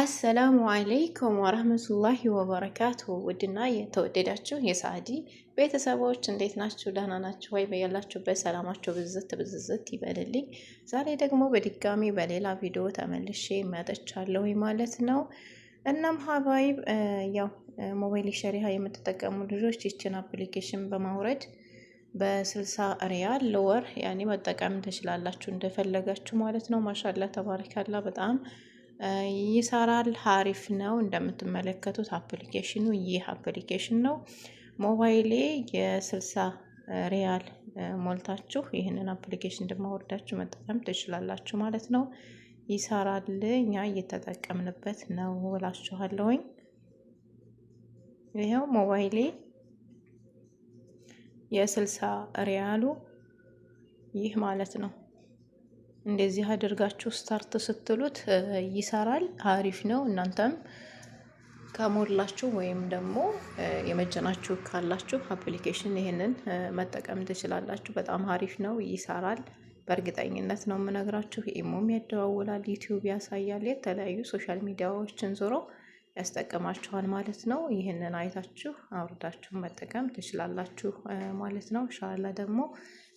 السلام عليكم ورحمة الله وبركاته። ውድና የተወደዳችሁ የሳዕዲ ቤተሰቦች እንዴት ናችሁ? ደህና ናችሁ ወይ? በያላችሁበት ሰላማችሁ ብዝት ብዝዝት ይበልልኝ። ዛሬ ደግሞ በድጋሚ በሌላ ቪዲዮ ተመልሼ መጥቻለሁ ማለት ነው። እናም حبايب ያው ሞባይል شريحة የምትጠቀሙ ልጆች ይችን application በማውረድ በ60 ሪያል ለወር ያኔ መጠቀም ትችላላችሁ እንደፈለጋችሁ ማለት ነው። ما شاء الله تبارك الله በጣም ይሰራል። ሀሪፍ ነው። እንደምትመለከቱት application ኑ ይህ application ነው። ሞባይሌ የ60 ሪያል ሞልታችሁ ይህንን application ደግሞ አውርዳችሁ መጠቀም ትችላላችሁ ማለት ነው። ይሰራል። እኛ እየተጠቀምንበት ነው እላችኋለሁኝ። ይኸው ሞባይሌ የ60 ሪያሉ ይህ ማለት ነው። እንደዚህ አድርጋችሁ start ስትሉት ይሰራል። አሪፍ ነው። እናንተም ከሞላችሁ ወይም ደግሞ የመጀናችሁ ካላችሁ application ይህንን መጠቀም ትችላላችሁ። በጣም አሪፍ ነው፣ ይሰራል። በእርግጠኝነት ነው የምነግራችሁ። ኢሞም ያደዋውላል፣ ዩቲዩብ ያሳያል፣ የተለያዩ social media ዎችን ዞሮ ያስጠቅማችኋል ማለት ነው። ይህንን አይታችሁ አውርዳችሁ መጠቀም ትችላላችሁ ማለት ነው። إن شاء الله ደግሞ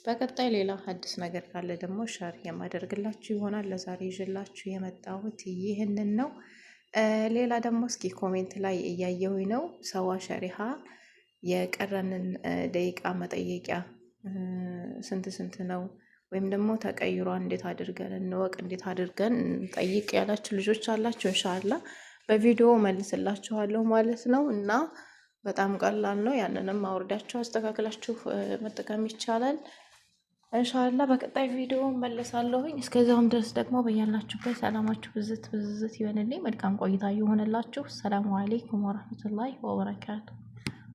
በቀጣይ ሌላ አዲስ ነገር ካለ ደግሞ share የማደርግላችሁ ይሆናል። ለዛሬ ይዤላችሁ የመጣሁት ይህንን ነው። ሌላ ደግሞ እስኪ comment ላይ እያየሁኝ ነው። ሰዋ شريحة የቀረንን ደቂቃ መጠየቂያ ስንት ስንት ነው ወይም ደግሞ ተቀይሯ እንዴት አድርገን እንወቅ፣ እንዴት አድርገን እንጠይቅ ያላችሁ ልጆች አላችሁ። إن شاء الله በቪዲዮ መልስላችኋለሁ ማለት ነው። እና በጣም ቀላል ነው። ያንንም አውርዳችሁ አስተካክላችሁ መጠቀም ይቻላል። إن شاء الله በቀጣይ ቪዲዮ መለሳለሁኝ። እስከዚያውም ድረስ ደግሞ በያላችሁበት ሰላማችሁ ብዝት ብዝት ይበልልኝ። መልካም ቆይታ ይሆንላችሁ። السلام عليكم ورحمة الله وبركاته።